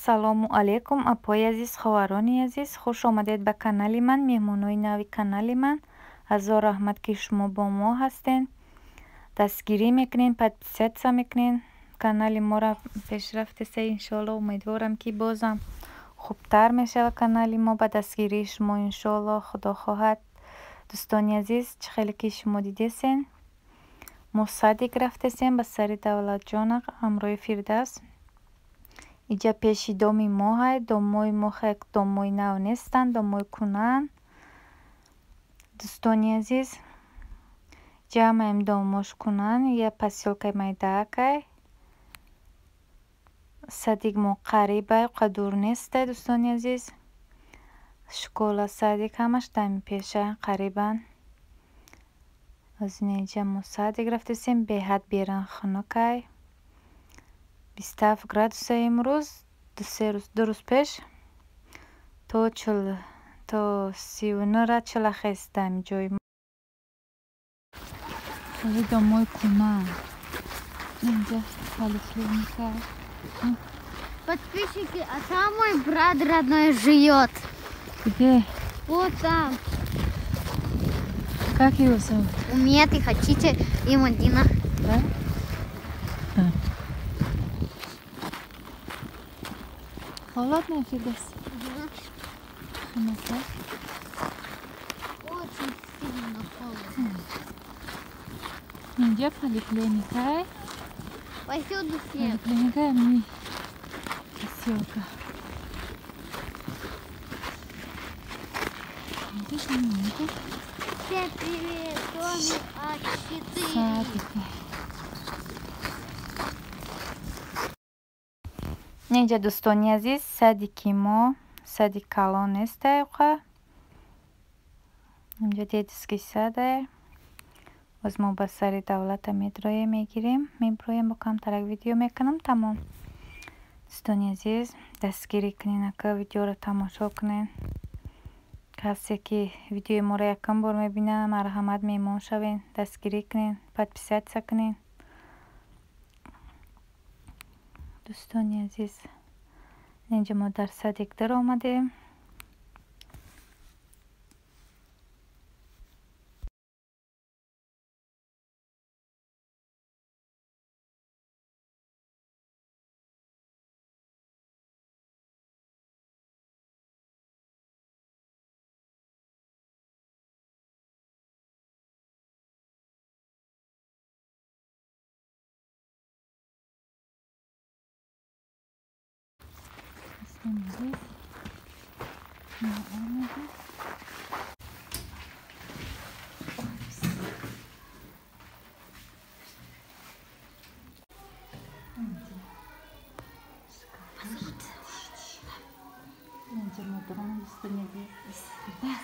Ассалому алайкум, апои азиз, хоҳарони азиз, хуш омадед ба канали ман, меҳмонои нави канали ман. Ҳазор раҳмат, ки шумо бо мо ҳастен, дастгирӣ мекунен, подписаться мекунен. Канали моро пешрафтеса, иншоалло. Умедворам, ки бозам хубтар мешава канали мо ба дастгирии шумо, иншоалло, худо хоҳад. Дӯстони азиз, чӣ хеле ки шумо дидесен, мо садик рафтесем ба сари Давлатҷона ҳамроҳи Фирдавс. Иҷа пеши доми мо ҳай. Домҳои мо хеле домҳои нав нестанд, домҳои кунанд. Дӯстони азиз, ҷамъаем домҳош кунанд. Я посёлкаи Майдаакай. Садик мо қарибай, қа дур нестай, дӯстони азиз. Школа, садик ҳамаш дами пеша, қарибанд. Аз инҷа мо садик рафтесем, беҳад беран хунукай. 27 градуса имрӯз, дусе рӯз, 2 рӯз пеш то 40, то 39-ра 40 хест дами ҷои мо. Домҳои кунанд. Инҷа поликлиника. Подписчики, а там мой брат родной живет. Где? Вот там. Как его зовут? Умед и хотите и Мадина. Да? Да. Холодно, Фидос? Угу. Очень сильно холодно. Инҷа поликлиника. Повсюду снег. Поликлиника ми посёлка. Всем привет, Томи А4. Садик. Инҷа, дӯстони азиз, садики мо, садик калон нестай қа. Инҷа детский садай. Боз мо ба сари Давлата медроем, мегирем, меброем, бо камтарак видео мекунам, тамом. Дӯстони азиз, дастгирӣ кунен, ака, видеоро тамошо кунен. Касе ки видеои моро якум бор мебинад, марҳамат, меҳмон шавен, дастгирӣ кунен, подписаться кунен. Дӯстони азиз, инҷа мо дар садик даромадем. Дӯстони азиз, мо омадем. Инҷа мо даромадем, дӯстони азиз. Шкаф.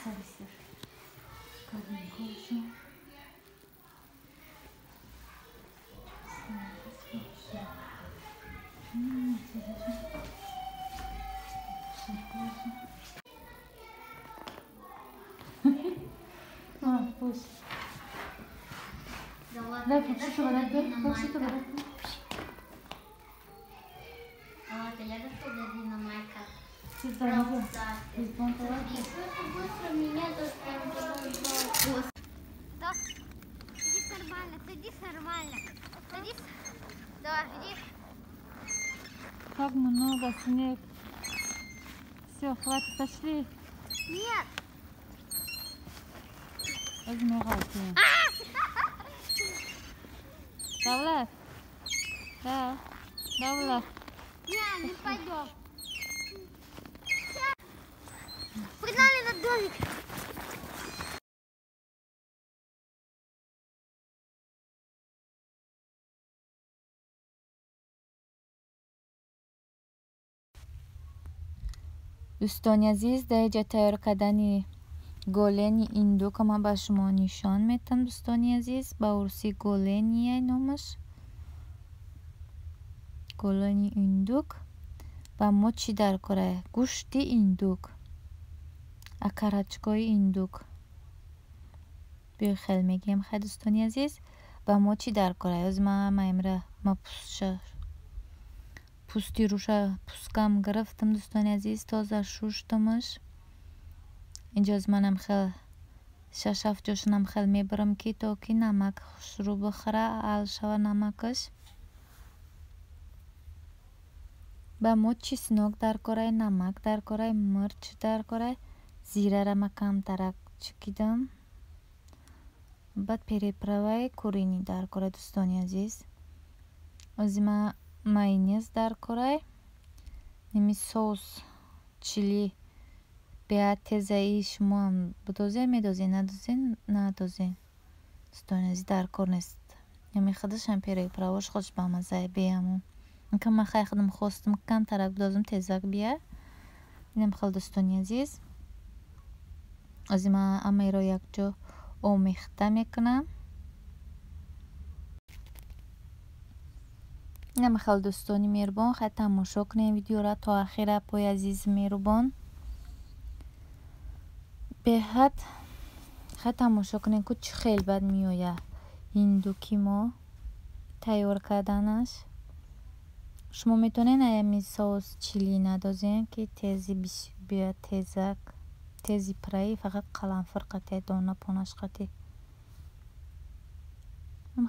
Пусть. Да, пусть. Я дошел до Динамайка. Быстро меня тут. Садись нормально, садись нормально. Садись. Давай, иди. Как много снег. Все, хватит, пошли. Нет. Возьми. Давлат. Да. Давлат. Не, не пойдем. Погнали на домик. Дӯстони азиз, дар инҷа тайёр кардани голени индука ман ба шумо нишон метам, дӯстони азиз. Ба урусӣ голения номаш. Голени индук. Ба мо чӣ дар кора? Гӯшти индук. Окорочкои индук. Биё, хел мегирем, хай, дӯстони азиз. Ба мо чӣ дар кора? Ёз ман маимра ма пӯстша Пӯсти рӯша пускам гирифтам, дӯстони азиз, тоза шуштамаш. Инҷо аз манам хел 6-7 ҷошунам хел мебарам, ки то ки намак хушрӯ бихӯра, ҳал шава намакаш. Ба мо чеснок дар корай, намак дар корай, мирч дар корай, зирара ма камтарак чикидам. Баъд приправаи куриный дар корай, дӯстони азиз. Ози ма майонез дар корай, ними соус чили беҳад тезаи шумоам бидозен, медозен, надозен, надозен. Дӯстони азиз, дар кор нест. Ами худашам приправаш худаш бамаззае беҳамон. Инка ман хай худам хостам камтарак бидозам, тезак бия. Инам хел, дӯстони азиз. Ози ман ҳамаеро якҷо омехта мекунам. Инам хел, дӯстони меҳрубон, хай тамошо кунем видеоро то ахира, апои азизи меҳрубон. Беҳад хай тамошо кунем, ку чӣ хел бад меояд ҳиндуки мо тайёр карданаш. Шумо метавонед аями соус чили надозен, ки тези биёяд, тезак, тези пираи фақат қаламфур қатӣ, дона понаш қатӣ.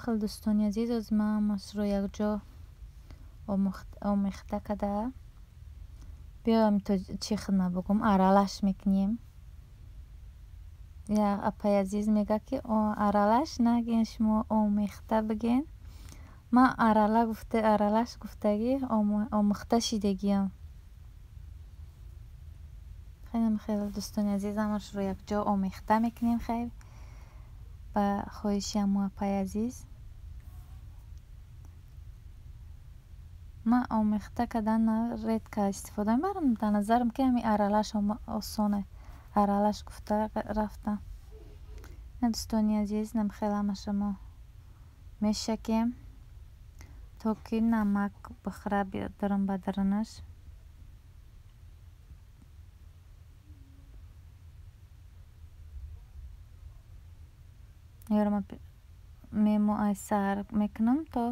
Хел, дӯстони азиз, ози ман ҳамашро якҷо омехта карда, биём то чӣ хидмат бигӯм, аралаш мекунем. Я апаи азиз мегӯяд, ки аралаш нагӯен, шумо омехта бигӯен. Ман арала гуфта, аралаш гуфтагӣ омӯхта шидагиам. Хеле хеле, дӯстони азиз, ҳамашро якҷо омехта мекунем, хай ба хоҳиши ҳамо апаи азиз. Ман омехта кардан редко истифода мебарам, дар назарам ки ҳамин аралаш осоне. Аралаш гуфта рафтам. Дӯстони азиз, нам хеле ҳамаша мо мешакем, то ки намак бихӯра дарун ба дарунаш. Ёро ман мемо ай саҳар мекунам, то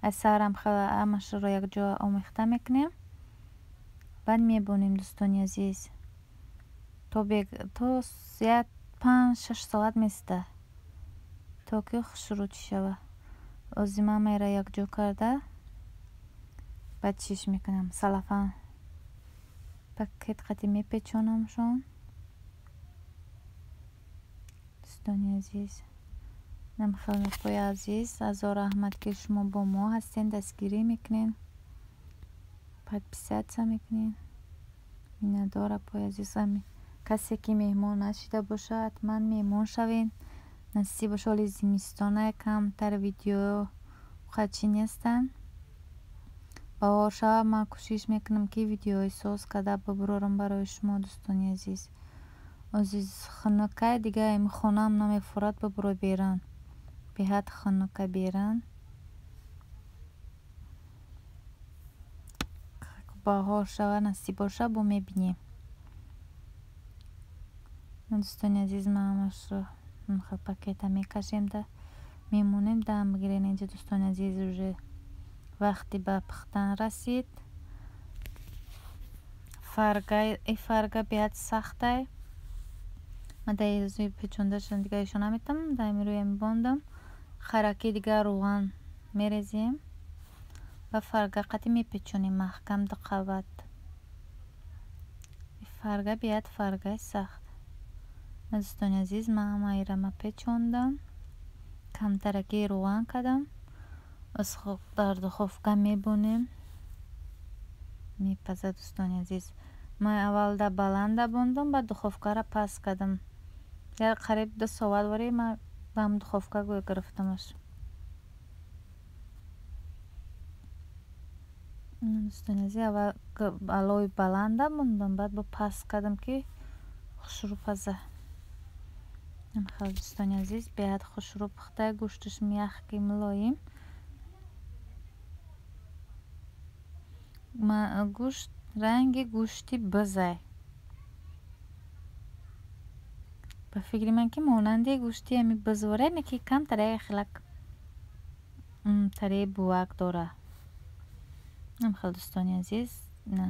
ай саҳарам хеле ҳамашро якҷо омехта мекунем. Баъд мебонем, дӯстони азиз. То 5-6 соат места, то ки хушрӯ чӣ шава. Ози ман ҳамаеро якҷо карда, баъд чиш мекунам, салафан пакет қатӣ мепечонамшон. Дӯстони азиз, инам хеле апои азиз, ҳазор раҳмат, ки шумо бо мо ҳастен, дастгирӣ мекунен, подписаться мекунен. Миннатдор, апои азиз. Касе ки меҳмон нашида бошад, ҳатман меҳмон шавен. Насиб боша, ҳоли зимистона камтар видео чӣ нестанд. Баҳор шава, ман кӯшиш мекунам, ки видеои соз карда бибурорам барои шумо, дӯстони азиз. Ози хунукай, дига ами хонаам намефурад бибурой берун. Беҳад хунука берун. Баҳор шава, насиб боша, бо мебинем. Дӯстони азиз, ман ҳамашро пакета мекашем да мемонем, дам бигирен. Инҷа, дӯстони азиз, уже вақти ба пухтан расид. Фарга, фарга беҳад сахтай. Ман дар печондаашон дига ишона наметавонам, дар ҳамин рӯя мебондам. Хараки дига рӯған мерезем ва фарга қатӣ мепечонем маҳкам ду қабат. Фарга беҳад фаргаи сахт. Дӯстони азиз, ман ҳамаеро ма печондам, камтараки рӯған кардам. Дар духовка мебонем, мепазад, дӯстони азиз. Ман аввал дар баланда бондам, баъд духовкаро паст кардам. Як қариб 2 соат варе ман ба ҳам духовка гирифтамаш. Дӯстони азиз, аввал алои баланда мондам, баъд бо паст кардам, ки хушрӯ паза. Хел, дӯстони азиз, беҳад хушрӯ пухта, гӯшташ мягкий, мулоим. Гӯшт ранги гӯшти бизай. Ба фикри ман, ки монанди гӯшти ҳами бизворе, ки камтар як хелак тареи бувак дорад. Хел, дӯстони азиз, на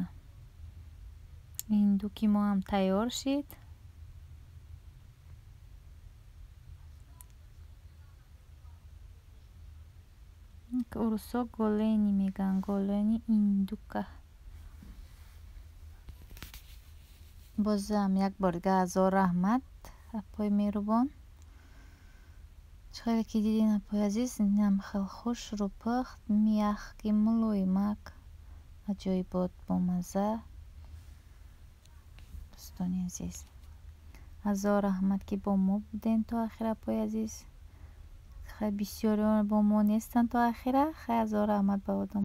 индуки мо ҳам тайёр шид. Урусо голени мегӯянд, голени индука. Бозам як бор дига ҳазор раҳмат, апои меҳрубон. Чӣ хеле ки дидин, апои азиз, инам хел хушрӯ пухт, мягкий, мулоимак, аҷоибот, бомазза. Дӯстони азиз, ҳазор раҳмат, ки бо мо буден то охир, апои азиз. Хай, бисёриҳо бо мо нестанд то охира. Хай, ҳазор раҳмат ба одам.